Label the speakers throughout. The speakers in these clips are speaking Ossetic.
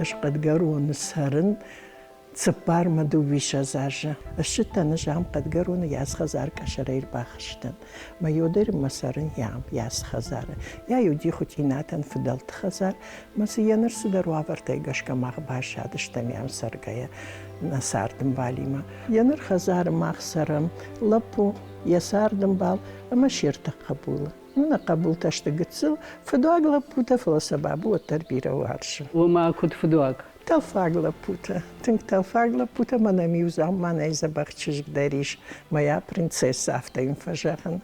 Speaker 1: Ӕз Хъӕдгӕроны цӕрын цыппар мӕ дыууиссӕдз азы. Ссыдтӕн ӕз ам Хъӕдгӕроны йас хӕдзар къӕсӕрӕй ӕрбахызтӕн. Мӕ йодӕрмӕ цӕрын ям, йас хӕдзары. Йа уыди Хуытъинатӕн фыдӕлты хӕдзар, мӕ цы йӕ ныр цыдӕр уавӕртӕй гӕсгӕ мах баззадыстӕм ям цӕргӕйӕ нӕ цардӕмбалимӕ. Йӕ ныр хӕдзары мах цӕрӕм, лӕппу, йӕ цардӕмбал ӕмӕ се ртӕ хъӕбулы. Ну, нӕ хъӕбултӕ сты гыццыл, фыдуаг лӕппутӕ, фӕлӕ сӕ бабу уӕддӕр бирӕ уарзы.
Speaker 2: Ома куыд фыдуаг?
Speaker 1: Тӕлфаг лӕппутӕ, тынг тӕлфаг лӕппутӕ, мӕнӕ иу замманай дзӕбӕх чызг дӕр ис, моя принцесса, афтӕ йын фӕзӕгъын.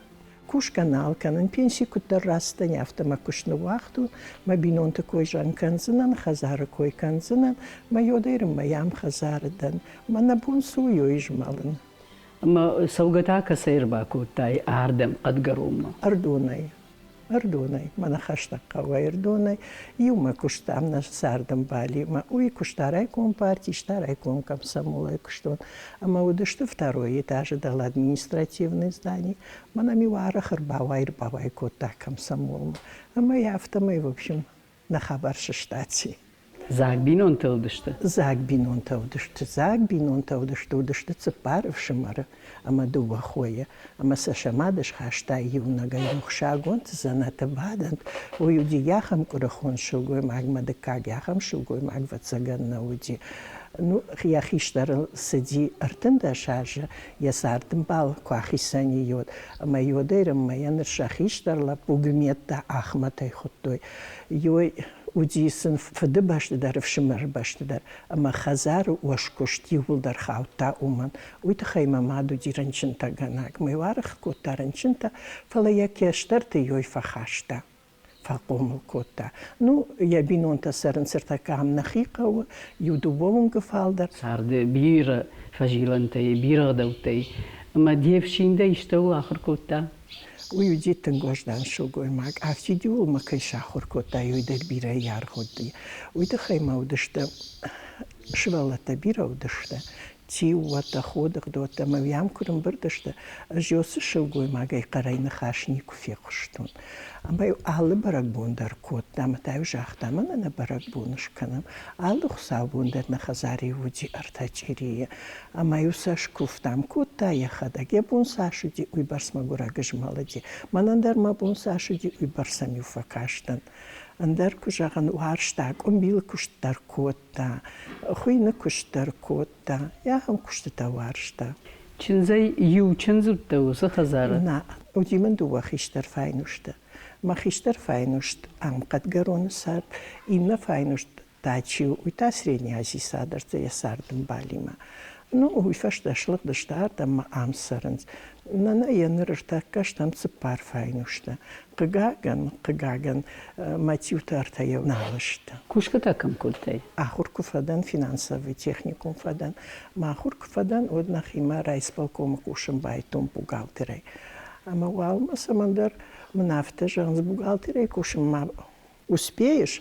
Speaker 1: Кусгӕ нал кӕнын, пенси куыддӕр рацыдӕн, афтӕ мӕ куыст ныууагътон, мӕ бинонты кой зӕгъын кӕндзынӕн, хӕдзары кой кӕндзынӕн, мӕ йодӕй мӕ ям хӕдзары дӕн, мӕ нӕ бон цы у, йой змӕлын.
Speaker 2: Ӕмӕ цӕугӕ та кӕцӕй ӕрбакодтай ардӕм, Хъӕдгӕронмӕ?
Speaker 1: Ӕрдонӕй. Ӕрдонӕй, мӕнӕ хӕстӕг хъӕуӕй Ӕрдонӕй. Иумӕ куыстам нӕ цардӕмбалимӕ. Уый куыста райком парти, ста райком комсомолӕй куыстон. Ӕмӕ уыдысты второй этажы дӕлӕ административный здани. Мӕнӕ-иу арӕх ӕрбауай-ӕрбауай кодта комсомолмӕ. Ӕмӕ йӕ афтӕмӕй, в общем, нӕ хабар сыстати.
Speaker 2: Дзаг бинонтӕ уыдысты?
Speaker 1: Дзаг бинонтӕ уыдысты. Дзаг бинонтӕ уыдысты. Уыдысты цыппар ӕфсымӕры ӕмӕ дыууӕ хойы. Ӕмӕ сӕ сӕ мад схаста иунӕгӕй рухсагонд дзӕнӕты бадӕнт. Уый уыди ахӕм къуырыхон сылгоймаг, мӕ дыккаг ахӕм сылгоймаг, ӕвӕццӕгӕн, нӕ уыди. Ну, йӕ хистӕрыл цыди 13 азы, йӕ цардӕмбал куы ахицӕн йод. Ӕмӕ йодӕй рынмӕ ныр сӕ хистӕр лӕппу Гуыметтӕ Ахмӕтӕй хуыдтой. Йой уыди сын фыды бӕсты дӕр, ӕфсымӕры бӕсты дӕр, ӕмӕ хӕдзары уӕзкуыст иууылдӕр хаудта уымӕн. Уый тыххӕй мӕ мад уыди рынчынтӕгӕнӕг. Мӕ уаргъ кодта рынчынтӕ, фӕлӕ йӕ кӕстӕрты йой фӕхаста, фӕхъомыл кодта. Ну, йӕ бинонтӕ цӕрынц ӕртӕккӕ ам нӕхи хъӕуы, иу-дыууӕ уынгы фалдӕр.
Speaker 2: Царды бирӕ фӕзилӕнтӕй, бирӕ ӕгъдӕуттӕй. Ӕмӕ де фсин дӕ истӕуыл ахуыр кодта?
Speaker 1: Уый уыди тынг уӕздан сылгоймаг. Афтид-иу мӕ кӕй сахуыр кодта, уый дӕр бирӕ аргъ уыди. Уый тыххӕй ма уыдысты сывӕллӕттӕ бирӕ уыдысты. Тиууӕттӕ, ходыгъдоттӕ ӕмӕ уый ам куы рымбырд сты, ӕз уыцы сылгоймагӕй хъӕрӕй ныхас никуы фехъуыстон. Ӕмӕ-иу алы бӕрӕгбон дӕр кодта ӕмӕ та-иу загъта, мӕнӕ нӕ бӕрӕгбон скӕнӕм. Алы хуыцаубон дӕр нӕ хӕдзары уыди ӕртӕ чъирийы. Ӕмӕ-иу сӕ скуывтам кодта йӕхӕдӕг. Йӕ бон цас уыди, уыйбӕрц мӕгуырӕг змӕлыди. Мӕнӕн дӕр мӕ бон цас уыди, уыйбӕрц ӕм-иу фӕкастӕн. Ӕндӕр куы зӕгъын, уарзта, къуымбилы куыст дӕр кодта, хуыйны куыст дӕр кодта, ахӕм куыстытӕ уарзта.
Speaker 2: Чындзӕй иу чындз уыдтӕ уыцы хӕдзары?
Speaker 1: Нӕ, уыди мын дыууӕ хистӕр файнусты. Мӕ хистӕр файнуст ам Хъӕдгӕроны цард, иннӕ файнуст та чи у, уый та Средний Азийы цадӕрты йӕ цардӕмбалимӕ. Ну, уый фӕстӕ слыгъдысты ардӕм ӕмӕ ам цӕрынц. Нана йӕ ныр ӕртӕккӕ стӕм цыппар файнусты. Хъыгагӕн, хъыгагӕн, мӕ тиутӕ ӕртӕйӕ нал сты.
Speaker 2: Кусгӕ та кӕм кодтай?
Speaker 1: Ахуыр куы фӕдӕн, финансовый техникум фӕдӕн. Мӕ ахуыр куы фӕдӕн, уӕд нӕхимӕ райисполкомы кусын байдтон бухгалтерӕй. Ӕмӕ уалынмӕ цӕмӕндӕр мын афтӕ зӕгъынц, бухгалтерӕй кусынмӕ успеешь,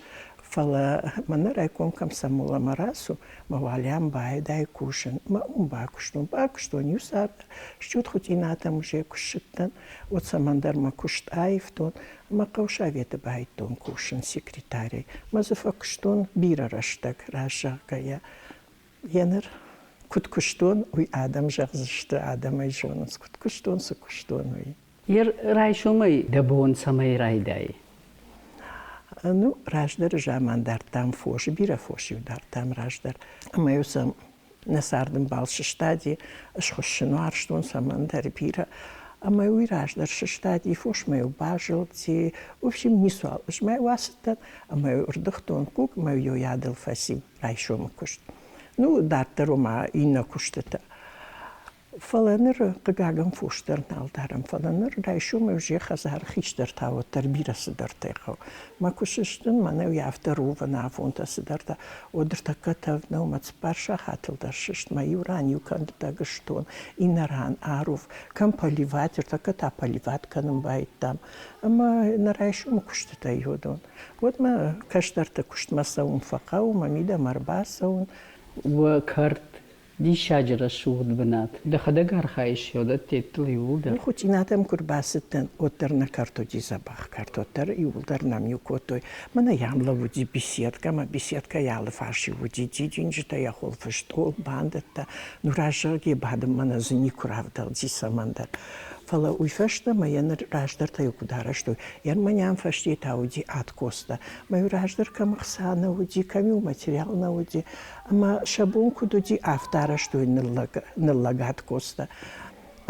Speaker 1: фӕлӕ мӕнӕ райком комсомоламӕ рацу, мӕ уӕлӕм байдай кусын. Мӕ уым бакуыстон. Бакуыстон иу цард, счет Хуытъинатӕм уже куы ссыдтӕн, уӕд цӕмӕндӕр мӕ куыст аивтон ӕмӕ хъӕусоветы байдтон кусын секретарӕй. Мӕ дзы фӕкуыстон бирӕ рӕстӕг, раззӕгъгӕйӕ. Еныр куыд куыстон, уый адӕм зӕгъдзысты, адӕм ӕй зонынц, куыд куыстон, цы куыстон, уый.
Speaker 2: Ер райсомӕй дӕ бон цӕмӕй райдай?
Speaker 1: Ну, раздӕры заман дардтам фос, бирӕ фос-иу дардтам раздӕр. Ӕмӕ-иу сӕм нӕ цардӕмбал сыстади, схуыссын уарзтон цӕмӕндӕр бирӕ. Ӕмӕ уый раздӕр сыстади, фосмӕ-иу базылди, в общем, ницуал. Ӕз ма-иу ацыдтӕн ӕмӕ-иу ӕрдыгътон хъуг, ӕмӕ-иу йӕ адыл фӕци райсомы куыст. Ну, дарддӕр ома иннӕ куыстытӕ. Фӕлӕ ныр, хъыгагӕн, фос дӕр нал дарӕм. Фӕлӕ ныр райсомӕй уже хӕдзары хистӕртӕ уӕддӕр бирӕ цыдӕртӕ хъӕуы. Мӕ куы сыстын, мӕнӕ уый афтӕ рувын афонтӕ цыдӕртӕ. Уӕд ӕртӕккӕ тӕвд нӕу, мӕ цыппар сахатыл дӕр сыст, мӕ иу ран иу кӕндтӕг стон, иннӕ ран арув. Кӕм поливать, ӕртӕккӕ та поливать кӕнын байдтам. Ӕмӕ нӕ райсомы куыстытӕ уыдон. Уӕд мӕ кӕстӕрты куыстмӕ цӕуын фӕхъӕуы, мӕ мидӕмӕ ӕрбацӕуын.
Speaker 2: Уӕ кӕрт. Диссаджы рӕсугъд бынат. Дӕхӕдӕг архайыс уыдӕттыл иууылдӕр?
Speaker 1: Хуытъинатӕм куы рбацыдтӕн, уӕддӕр нӕ кӕрт уыди дзӕбӕх кӕрт, уӕддӕр иууылдӕр нӕм иу кодтой. Мӕнӕ йӕм лӕууыди беседкӕ, ӕмӕ беседкӕйы алыфарс-иу уыди дидинджытӕ, йӕ хуылфы стъол, бандӕттӕ. Ну, раззагӕй бадынмӕ нӕ дзы никуы равдӕлди цӕмӕндӕр. Фӕлӕ уый фӕстӕ мӕ йӕ ныр раздӕртӕ-иу куыд арӕзтой, йӕ мӕнӕ ам фӕсте та уыди откостӕ. Мӕ-иу раздӕр кӕм ӕхца нӕ уыди, кӕм-иу материал нӕ уыди, ӕмӕ сӕ бон куыд уыди, афтӕ арӕзтой ныллӕг, ныллӕг откостӕ.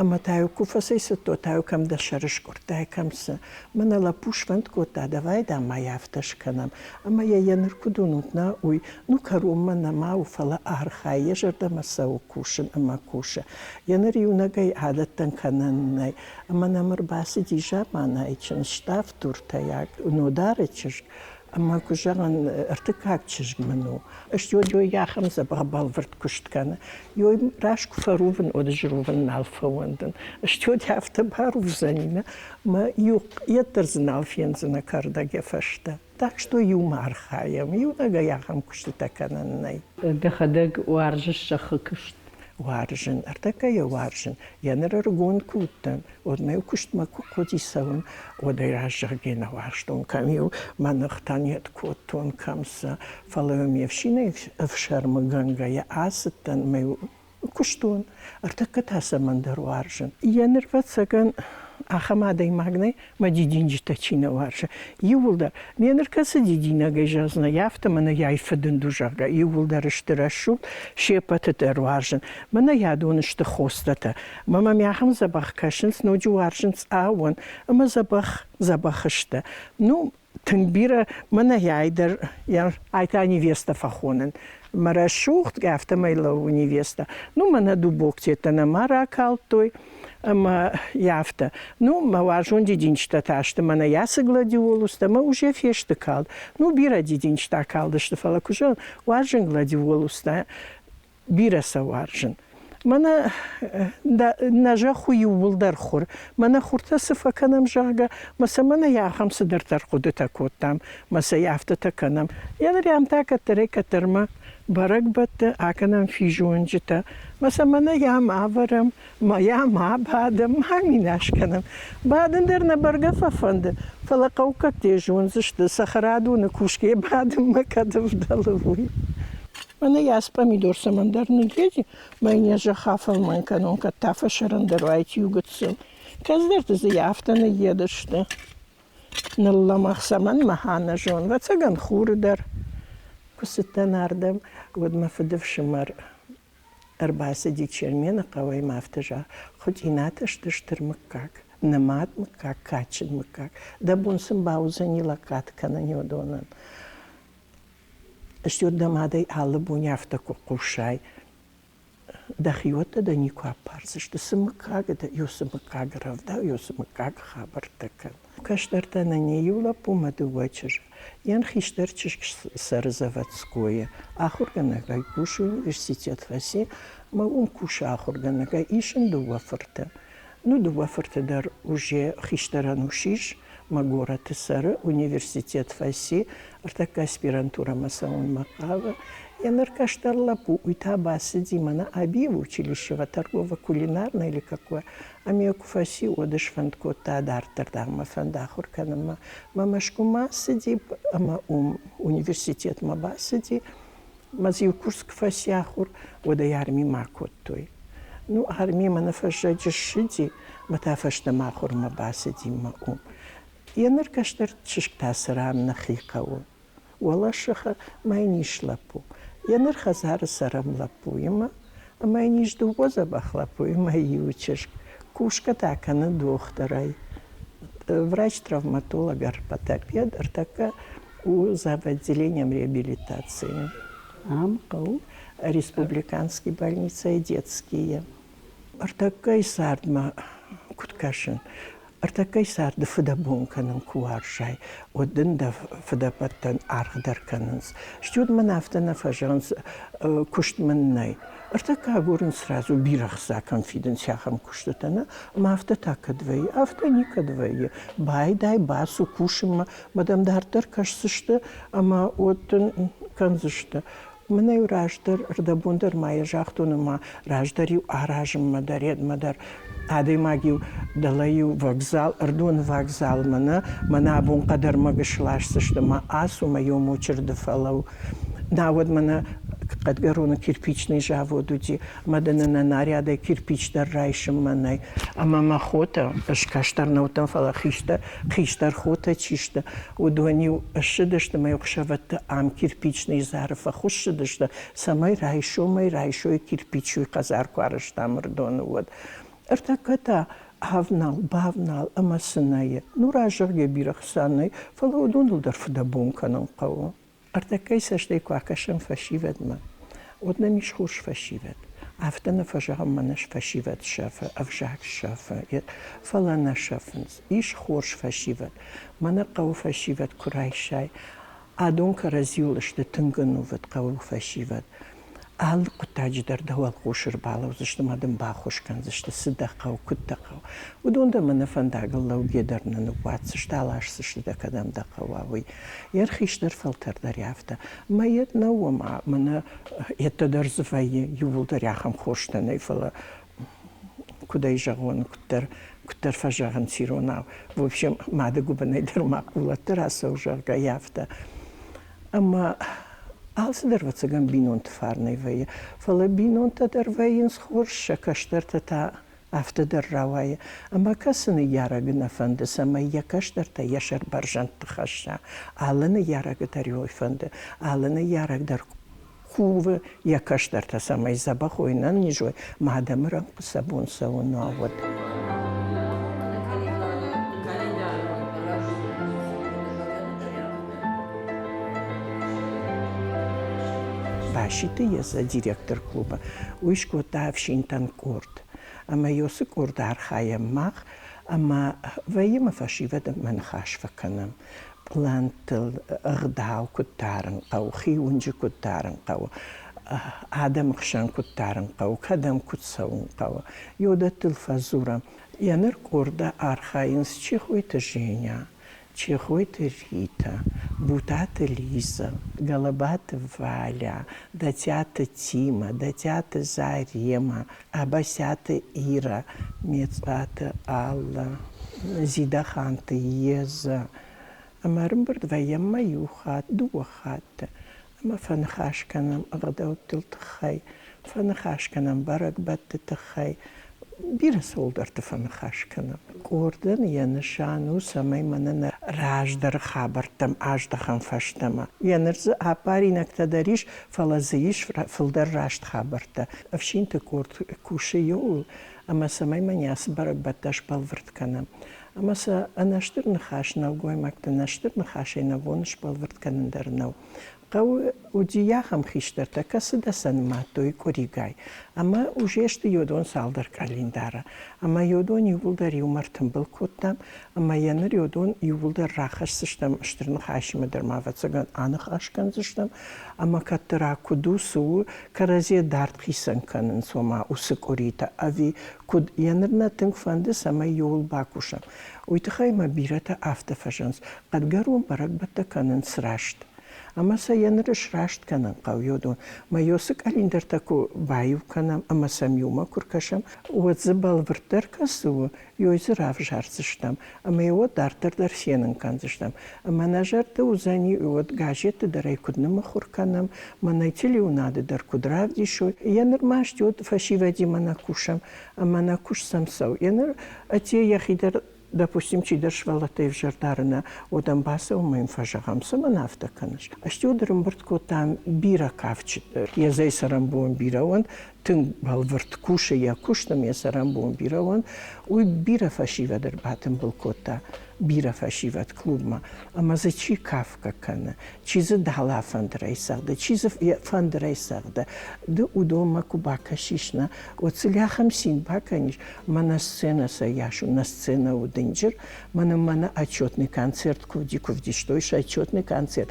Speaker 1: Ӕмӕ та-иу куы фӕцӕйцыдтон, та-иу кӕм дӕ сӕр скъуырдтай, кӕм цы. Мӕнӕ лӕппу сфӕнд кодта, давай, дам, ма йӕ афтӕ скӕнӕм. Ӕмӕ йӕ йӕ ныр куыд уынут, нӕ, уый, ну, кӕронмӕ нӕма у, фӕлӕ архайы, йӕ зӕрдӕмӕ цӕуы кусын ӕмӕ кусы. Йӕ ныр иунӕгӕй адӕттӕн кӕнӕн нӕй. Ӕмӕ нӕм ӕрбацыди заманайы чындз, ставддуртӕйаг Нодары чызг, ӕмӕ куы зӕгъын, ӕртыккаг чызг мын у. Стёдёй ахӕм дзӕбӕх бӕлвырд куыст кӕны. Ёй раз куы фӕрувын, уӕд ӕз рувын нал фӕуӕндын. Стёдя афтӕ барувдзӕни, нӕ, мӕ иу йеддӕр дзы нал фендзынӕ кӕрдӕг йӕ фӕстӕ. Так что иумӕ архайӕм, иунӕгӕй ахӕм куыстытӕ кӕнӕн нӕй.
Speaker 2: Дӕхӕдӕг уарзыс зӕххы куыст?
Speaker 1: Уарзын, ӕртӕккӕ йӕ уарзын. Йӕ ныр ӕрыгон куы уыдтӕн, уӕд мӕ куыстмӕ куы хъуыди цӕуын, уӕд ӕй раззагӕй нӕ уарзтон, кӕм-иу мӕ ныхтӕ не кодтон, кӕм цы. Фӕлӕ ме фсинӕй ӕфсӕрмыгӕнгӕйӕ ацыдтӕн мӕ куыстон. Ӕртӕккӕ та цӕмӕндӕр уарзын. Йӕ нырвӕццӕгӕн ахӕм адӕймаг нӕй, мӕ дидинджытӕ чи нӕ уарзы. Иууылдӕр. Ме ныр кӕцы дидинӕгӕй зӕгъдзынӕ, афтӕ мӕнӕ йай фыдынд у, зӕгъгӕ, иууылдӕр сты рӕсугъд, се ппӕты дӕр уарзын. Мӕнӕ ядон сты хостӕтӕ. Мӕ мӕм ахӕм дзӕбӕх кӕсынц, ноджы уарзынц аууон ӕмӕ дзӕбӕх, дзӕбӕх сты. Ну, тынг бирӕ мӕнӕ ай дӕр, ай та невеста фӕхонын. Мӕ рӕсугъд, афтӕмӕй лӕууы невеста. Ну, мӕнӕ дубоктеттӕ нӕма ракалдтой, ӕмӕ афтӕ. Ну, мӕ уарзон дидинджытӕ та сты мӕнӕ ацы гладиолустӕ, мӕ уже фесты калд. Ну, бирӕ дидинджытӕ калдысты, фӕлӕ куы зӕгъын, уарзын гладиолустӕ, бирӕ сӕ уарзын. Мӕнӕ нӕ зӕхх у иууылдӕр хур. Мӕнӕ хуртӕ цы фӕкӕнӕм, зӕгъгӕ, мӕ сӕ мӕнӕ ахӕм цыдӕртӕ ӕрхъуыдытӕ кодтам, мӕ сӕ афтӕтӕ кӕнӕм. Йӕ ныр ам та кӕддӕрӕй-кӕддӕрмӕ бӕрӕгбӕтты акӕнӕм физонджытӕ, мӕ сӕ мӕнӕ ам авӕрӕм, мӕ йӕм абадӕм, ма минас кӕнӕм. Бадын дӕр нӕ бӕргӕ фӕфӕнды, фӕлӕ хъӕуккӕгтӕ зондзысты, цӕхӕрадоны кусгӕ бадынмӕ кӕд ӕвдӕлы, уый. Мӕнӕ йас пъамидор цӕмӕндӕр ныггӕди, мӕ йын йӕ зӕхх афӕлмӕн кӕнон, кӕд та фӕсӕрӕндӕр уаид иу гыццыл. Кӕцыдӕрты дзы йӕ афтӕ ныййедысты. Ныллӕмӕгъ цӕмӕн мӕ нӕ зон, ӕвӕццӕгӕн хуры дӕр. Куы цыдтӕн ардӕм, уӕд мӕ фыдыфсымӕр ӕрбацыди Чермены хъӕуӕй мӕ афтӕ зӕгъы, Хуытъинатӕ сты стыр мыггаг, нымад мыггаг, кадджын мыггаг. Дӕ бон сын бауыдзӕни лӕггад кӕнын уыдонӕн. Стӕй дӕ мадӕй алы бон афтӕ куы хъусай, дӕхиуӕттӕ дӕ никуы аппардзысты. Цы мыггаг дӕ, иу цы мыггаг рӕвдау, иу цы мыггаг хабӕрттӕ кӕн. Кӕстӕртӕ нӕ не иу лӕппу мӕ дыууӕ чызджы. Йӕн хистӕр чызг цӕры Заводскойы. Ахуыргӕнӕгӕй кусы университет фӕци ӕмӕ уым кусы ахуыргӕнӕгӕй. Ис ын дыууӕ фырты. Ну, дыууӕ фырты дӕр уже хистӕрӕн ус ис, мӕ горӕты цӕры, университет фӕци, ӕртӕккӕ аспирантурӕмӕ цӕуынмӕ хъавы. Йӕ ныр кӕстӕр лӕппу, уый та бацыди мӕнӕ Абиевы училищево торгово-кулинарное или какое, ӕмӕ куы фӕци, уӕд сфӕнд кодта дарддӕр дӕр мӕ фӕнд ахуыр кӕнынмӕ. Мӕ Мӕскуымӕ ацыди ӕмӕ уым университетмӕ бацыди. Мӕ дзы иу курс куы фӕци ахуыр, уӕд ӕй армимӕ акодтой. Ну, армимӕ нӕ фӕззӕджы ссыди, мӕ та фӕстӕмӕ ахуырмӕ бацыди мӕ уым. Йӕ ныр кӕстӕр чызг та цы ран нӕхи хъӕуы. Уӕлӕсыхы ма йын ис лӕппу. Йӕ ныр хӕдзары цӕрӕм лӕппуимӕ, ӕмӕ йын ис дыууӕ дзӕбӕх лӕппуимӕ иу чызг. Кусгӕ та кӕны дохтырӕй. Врач-травматолог ортопед ӕртӕккӕ у зав отделением реабилитации.
Speaker 2: Ам хъӕуы?
Speaker 1: Республиканский больницӕйы детские. Ӕртӕккӕйы цардмӕ куыд кӕсын? Ӕртӕккӕйы царды фыдӕбон кӕнын куы уарзай, уӕд дын дӕ фыдӕбӕттӕн аргъ дӕр кӕнынц. Стӕй мын афтӕ нӕ фӕзӕгъынц, куыст мын нӕй. Ӕртӕккӕ агурын сразу бирӕ хца кӕм фидынц, ахӕм куыстытӕ нӕ. Ӕмӕ афтӕ та кӕд вӕййы? Афтӕ никӕд вӕййы. Байдай, бацу кусынмӕ, мӕ дӕм дарддӕр кӕсдзысты ӕмӕ уӕд дын кӕндзысты. Мӕнӕ-иу раздӕр, ӕрдӕбон дӕр ма йӕ загътон ӕмӕ раздӕр-иу аразынмӕ дӕр, йедмӕ дӕр адӕймаг-иу дӕлӕ-иу вокзал, ӕрдоны вокзалмӕ нӕ, мӕнӕ абон хъӕдӕрмӕг сласдзысты мӕ ацу мӕ иу мочырды фӕлӕуу. Науӕд мӕнӕ Хъӕдгӕроны кирпичный завод уыди, ӕмӕ дын ӕнӕ нарядӕй кирпич дӕр райсынмӕ нӕй. Ӕмӕ мӕ хотӕ, ӕз кӕстӕр нӕ уыдтӕн, фӕлӕ хистӕр, хистӕр хотӕ чи сты, уыдон-иу ссыдысты мӕ ӕхсӕвӕдты ам кирпичный зары фӕхуыссыдысты, цӕмӕй райсомӕй райсой кирпичуй хӕдзар куы арӕзтам Ӕрыдоны, уӕд. Ӕртӕккӕ та авнал, бавнал ӕмӕ цы нӕй. Ну, разӕгъгӕ бирӕ хца нӕй, фӕлӕ уыдоныл дӕр фыдӕбон кӕнын хъӕуы. Ӕртӕккӕйы цӕстӕй куы акӕсӕм фӕсивӕдмӕ, уӕд нӕм ис хорз фӕсивӕд. Афтӕ нӕ фӕзӕгъӕм, мӕнӕ фӕсивӕд сӕфы, ӕвзаг сӕфы, фӕлӕ нӕ сӕфынц. Ис хорз фӕсивӕд. Мӕнӕ хъӕуы фӕсивӕд куы райсай, адон кӕрӕдзиуыл сты тынг ӕнувыд хъӕуы фӕсивӕд. Алы хъуыддаджы дӕр дӕ уӕлхъус ӕрбалӕудзысты ӕмӕ дын баххуыс кӕндзысты, цы дӕ хъӕуы, куыд дӕ хъӕуы. Уыдон дӕ мӕнӕ фӕндагыл лӕугӕ дӕр нӕ ныууадздзысты, аласдзысты дӕ, кӕдӕм дӕ хъӕуа, уый. Йе рхистӕр фӕлтӕр дӕр афтӕ. Мӕ йед нӕу ӕмӕ мӕнӕ йедтӕ дӕр дзы вӕййы, иууылдӕр ахӕм хорзтӕ нӕй, фӕлӕ куыд ӕй зӕгъон, куыддӕр, куыддӕр фӕзӕгъынц иронау. В общем, мады гуыбынӕй дӕр ма хъулӕттӕ рацӕуы, зӕгъгӕ, афтӕ. Ӕмӕ алцыдӕр, ӕвӕццӕгӕн, бинонты фарнӕй вӕййы. Фӕлӕ бинонтӕ дӕр вӕййынц хорз, сӕ кӕстӕртӕ та афтӕ дӕр рауайы. Ӕмӕ кӕцы ныййарӕгы нӕ фӕнды, цӕмӕй йӕ кӕстӕртӕ йӕ сӕр бӕрзӕндты хӕсса. Алы ныййарӕгы дӕр уый фӕнды, алы ныййарӕг дӕр кувы йӕ кӕстӕртӕ, цӕмӕй дзӕбӕх уой, нӕнниз уой, ма адӕмы рӕнхъы сӕ бон цӕуын уа, уӕд. Баситы Еза, директор клуба, уый скодта ӕфсинтӕн къорд. Ӕмӕ уыцы къорды архайӕм мах, ӕмӕ вӕййы мӕ фӕсивӕдимӕ ныхас фӕкӕнӕм. Пълӕнттыл ӕгъдау куыд дарын хъӕуы, хи уынджы куыд дарын хъӕуы, адӕмы хсӕн куыд дарын хъӕуы, кӕдӕм куыд цӕуын хъӕуы. Йодӕттыл фӕдзурӕм. Йӕ ныр къорды архайынц Чехойты Женя, Чехойты Ритӕ, Бутаты Лиза, Гӕлӕбаты Валя, Датиаты Тима, Датиаты Зарема, Абасиаты Ира, Мецъаты Алла, Зидаханты Еза. Ӕмӕ ӕрӕмбырд вӕййӕм ма иу хатт, дыууӕ хатты ӕмӕ фӕныхас кӕнӕм ӕгъдӕуттыл тыххӕй, фӕныхас кӕнӕм бӕрӕгбӕтты тыххӕй, бирӕ цӕуылдӕрты фӕныхас кӕнӕм. Къордӕн йӕ нысан у, цӕмӕй мӕнӕ нӕ раздӕры хабӕрттӕм аздӕхӕм фӕстӕмӕ. Йӕ ныр дзы аппаринӕгтӕ дӕр ис, фӕлӕ дзы ис фылдӕр раст хабӕрттӕ. Ӕфсинты къорд кусы иуыл, ӕмӕ цӕмӕй мӕнӕ ацы бӕрӕгбӕттӕ сбӕлвырд кӕнӕм. Ӕмӕ сӕ ӕнӕстыр ныхас нӕлгоймӕгты нӕстыр ныхасӕй нӕ бон сбӕлвырд кӕнын дӕр нӕу. Хъӕуы уыди ахӕм хистӕртӕ, кӕцытӕ сӕ нымадтой къуыригай. Ӕмӕ уже сты йодон цалдӕр къӕлиндары. Ӕмӕ йодон иууылдӕр иумӕ ӕртымбыл кодтам, ӕмӕ йӕ ныр йодон иууылдӕр рахӕсдзыстӕм, стыр ныхасимӕ дӕр ма, ӕвӕццӕгӕн, аныхас кӕндзыстӕм. Ӕмӕ кӕддӕра куыд у, цы у, кӕрӕдзийӕ дард хицӕн кӕнынц, ома уыцы къуыритӕ, ӕви куыд йӕ ныр нӕ тынг фӕнды, цӕмӕй иуыл бакусӕм. Уый тыххӕй мӕ бирӕтӕ афтӕ фӕзӕгъынц, хъӕдгӕрон бӕрӕгбӕттӕ кӕнынц раст. Ӕмӕ сӕ йӕ ныр сраст кӕнын хъӕуы йодон. Мӕ йоцы къӕлиндӕртӕ куы баиу кӕнӕм ӕмӕ сӕм иумӕ куы ркӕсӕм, уӕд дзы бӕлвырддӕр кӕцы у, ёй дзы равзардзыстӕм ӕмӕ йӕ уӕд дарддӕр дӕр фенын кӕндзыстӕм. Ӕмӕ нӕ зӕрды уыдзӕни, уӕд газетты дӕр ӕй куыд ныммыхуыр кӕнӕм, мӕнӕ телеуынады дӕр куыд равдисой. Йӕ ныр маст уӕд фӕсивӕдимӕ нӕ кусӕм ӕмӕ нӕ куыст сӕм цӕуы. Йӕ ныр ӕдде йӕхи дӕр допустим, чидӕр сывӕллӕттӕй ӕвзӕр дарына, уӕд ӕм бацӕуӕм ӕмӕ йын фӕзӕгъӕм, цӕмӕн афтӕ кӕныс? Ӕз ӕрӕмбырд кодтам бирӕ кафджыты. Йӕ зӕй цӕрӕнбон бирӕ уӕнт, тынг бӕлвырд кусы йӕ куыст ӕмӕ йӕ цӕрӕнбон бирӕ уӕнт, уый бирӕ фӕсивӕд ӕрбатымбыл кодта, бирӕ фӕсивӕд клубмӕ. Ӕмӕ дзы чи кафгӕ кӕны, чи дзы дала фӕндырӕй цӕгъды, чи дзы фӕндырӕй цӕгъды. Ды уыдонмӕ куы бакӕсис, нӕ, уӕд сыл ахӕм цин бакӕнис, мӕнӕ сценӕ цӕйас у, нӕ сценӕ у дынджыр, мӕнӕ мӕнӕ отчетный концерт куы уыди, куы вдистой сӕ отчетный концерт,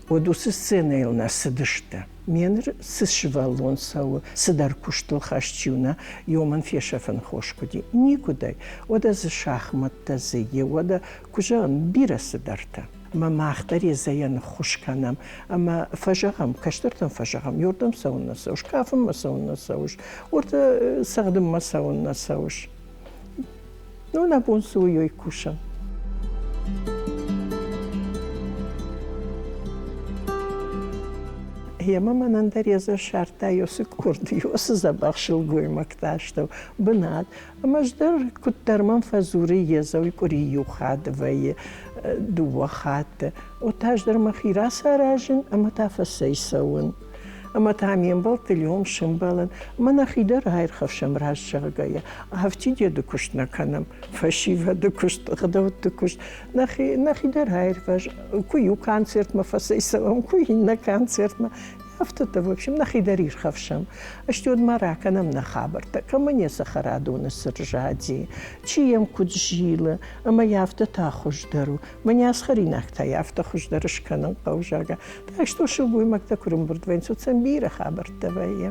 Speaker 1: уӕд уыцы сценӕйыл нӕ цыдысты. Ме ныр цы сывӕллон цӕуы, цыдӕр куыстыл хӕст чи у, нӕ, уымӕн фесӕфӕн хос куыд и? Никуыдӕй. Уӕдӕ дзы шахмӕттӕ дзы и, уӕдӕ, куы зӕгъын, бирӕ цыдӕртӕ. Ӕмӕ мах дӕр Езӕйӕн ӕххуыс кӕнӕм. Ӕмӕ фӕзӕгъӕм, кӕстӕртӕн фӕзӕгъӕм, иуырдӕм цӕуыннӕ цӕуыс, кафынмӕ цӕуыннӕ цӕуыс, уырды цӕгъдынмӕ цӕуыннӕ цӕуыс. Ну, нӕ бон цы у, уый кусӕм. Ӕмӕ мӕнӕн дӕр йӕ ссардта Иосы къорд, Иосы дзӕбӕх сылгоймӕгты астӕу бынат. Ӕмӕ ӕз дӕр куыддӕр мӕм фӕдзуры Езӕуи къуыри иу хатт вӕййы, дыууӕ хатты. От та ӕз дӕр мӕхи рацаразын ӕмӕ та фӕцӕйцӕуын. Ӕмӕ та ме мбӕлтты леум сӕмбӕлын ӕмӕ нӕхи дӕр аирхӕфсӕм раст зӕгъгӕйӕ. Афтид йеды куыст нӕ кӕнӕм, фӕсивӕды куыст, ӕгъдӕутты куыст. Нӕхи, нӕхи дӕр аирвӕз. Куы иу концертмӕ фӕцӕйцӕуӕм, куы иннӕ концертмӕ. Афтӕтӕ, в общем, нӕхи дӕр ирхӕфсӕм. Ӕстӕй ма ракӕнӕм нӕ хабӕрттӕ, кӕмӕн йӕ цӕхӕрадоны цы рзади, чи йӕм куыд зилы, ӕмӕ йӕ афтӕ та хуыздӕр у. Мӕнӕ ацы хӕринӕгтӕ йӕ афтӕ хуыздӕр скӕнын хъӕуы, зӕгъгӕ. Так что сылгоймӕгтӕ куы рымбырд вӕййынц, уӕд сӕм бирӕ хабӕрттӕ вӕййы.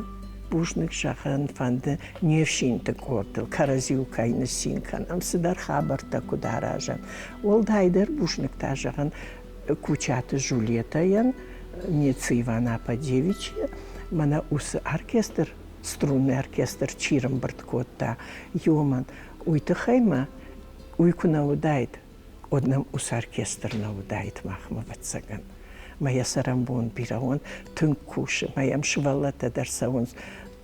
Speaker 1: Бузныг зӕгъын фӕнды не фсинты къордыл, кӕрӕдзиуыл кӕй ныццин кӕнӕм, цыдӕр хабӕрттӕ куыд аразӕм. Уӕлдайдӕр бузныг та зӕгъын Кучаты Жульетӕйӕн, Нецы Иван Ападевичы, мӕнӕ уыцы оркестр, струнный оркестр чи рымбырд кодта, уымӕн. Уый тыххӕй ма уый куы нӕ уыдаид, уӕд нӕм уыцы оркестр нӕ уыдаид махмӕ, ӕвӕццӕгӕн. Мӕ йӕ цӕрӕнбон бирӕ уон, тынг кусы, мӕ йӕм сывӕллӕттӕ дӕр цӕуынц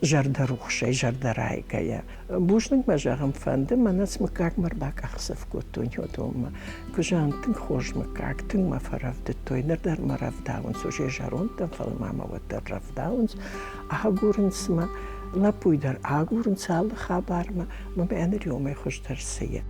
Speaker 1: зӕрдӕрухсӕй, зӕрдӕрайгӕйӕ. Бузныг мӕ зӕгъын фӕнды, мӕнӕ цы мыггагмӕ ӕрбакъахдзӕф кодтон уыдонмӕ. Куы зӕгъын, тынг хорз мыггаг, тынг мӕ фӕрӕвдыдтой, ныр дӕр мӕ рӕвдауынц, уже зӕронд дӕн, фӕлӕ ма мӕ уӕддӕр рӕвдауынц, агурынц мӕ, лӕппуйы дӕр агурынц алы хабармӕ, мӕ мӕ ныр уымӕй хуыздӕр цы и.